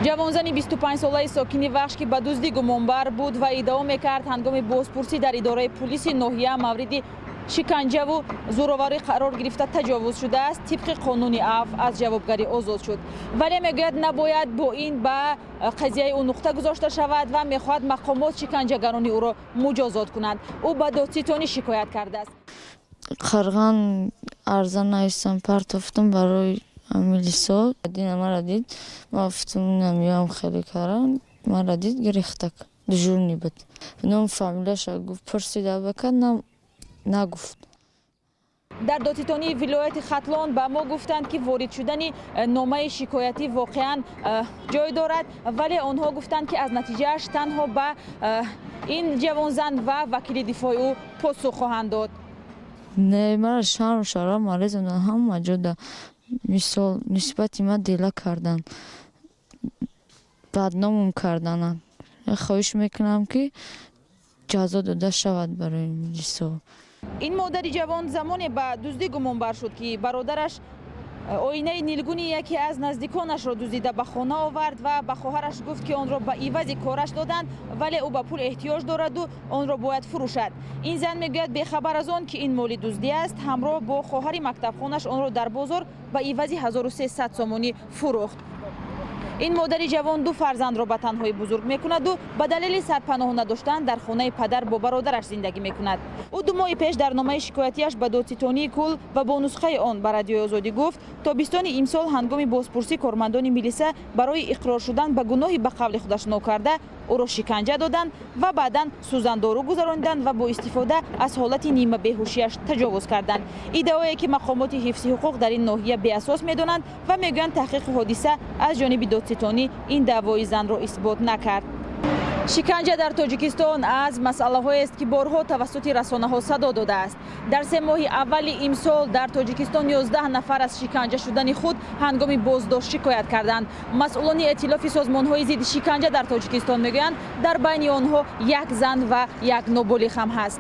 Ҷавонзани 25-солаи сокини Вахш, ки ба дуздӣ гумонбар буд ва иддао мекард, ҳангоми бозпурсӣ дар идораи пулиси ноҳия мавриди шиканҷаву зӯроварӣ қарор гирифта, таҷовуз шудааст, тибқи қонуни афв аз ҷавобгарӣ озод шуд. Вале мегӯяд, набояд бо ин ба қазияи ӯ нуқта гузошта шавад ва мехоҳад мақомот шиканҷагарони ӯро муҷозот кунанд. Ӯ ба додситонӣ шикоят кардааст. Қарған арза навистам, партофтам барои милисо. Дина мара дид, ма гуфтам, намиёам, хеле кара мара дид, гирехтак дежурный буд. Ном, фамилияша гуфт, пурсида бака, нагуфт. Дар додситонии вилояти Хатлон ба мо гуфтанд, ки ворид шудани номаи шикоятӣ воқеан ҷой дорад, вале онҳо гуфтанд, ки аз натиҷааш танҳо ба ин ҷавонзан ва вакили дифои ӯ посух хоҳанд дод. Не, мара шарму шара марезондан ҳама ҷода. Мисол, нисбати ман дела кардан, бадномум кардананд. Хоҳиш мекунам, ки ҷазо дода шавад барои милисо. Ин модари ҷавон замоне ба дуздӣ гумонбар шуд, ки бародараш оинаи нилгуни яке аз наздиконашро дуздида ба хона овард ва ба хоҳараш гуфт, ки онро ба ивази кораш доданд, вале ӯ ба пул эҳтиёҷ дораду онро бояд фурӯшад. Ин зан мегӯяд, бехабар аз он ки ин моли дуздӣ аст, ҳамроҳ бо хоҳари мактабхонаш онро дар бозор ба ивази 1300 сомонӣ фурӯхт. Ин модари ҷавон ду фарзандро ба танҳоӣ бузург мекунаду ба далели сарпаноҳ надоштан дар хонаи падар бо бародараш зиндагӣ мекунад. Ӯ 2 моҳи пеш дар номаи шикоятияш ба додситонии кул ва бо нусхаи он ба Радиои Озодӣ гуфт, тобистони имсол ҳангоми бозпурсӣ кормандони милиса барои иқрор шудан ба гуноҳи ба қавли худаш нокарда ӯро шиканҷа доданд ва баъдан сӯзандору гузарониданд ва бо истифода аз ҳолати нимабеҳушияш таҷовуз карданд. Иддаое, ки мақомоти ҳифзи ҳуқуқ дар ин ноҳия беасос медонанд ва мегӯянд, таҳқиқи ҳодиса аз ҷониби додситонӣ ин даъвои занро исбот накард. Шиканҷа дар Тоҷикистон аз масъалаҳоест, ки борҳо тавассути расонаҳо садо додааст. Дар 3 моҳи аввали имсол дар Тоҷикистон 11 нафар аз шиканҷа шудани худ ҳангоми боздошт шикоят карданд. Масъулони Эътилофи созмонҳои зидди шиканҷа дар Тоҷикистон мегӯянд, дар байни онҳо як зан ва як ноболиғ ҳам ҳаст.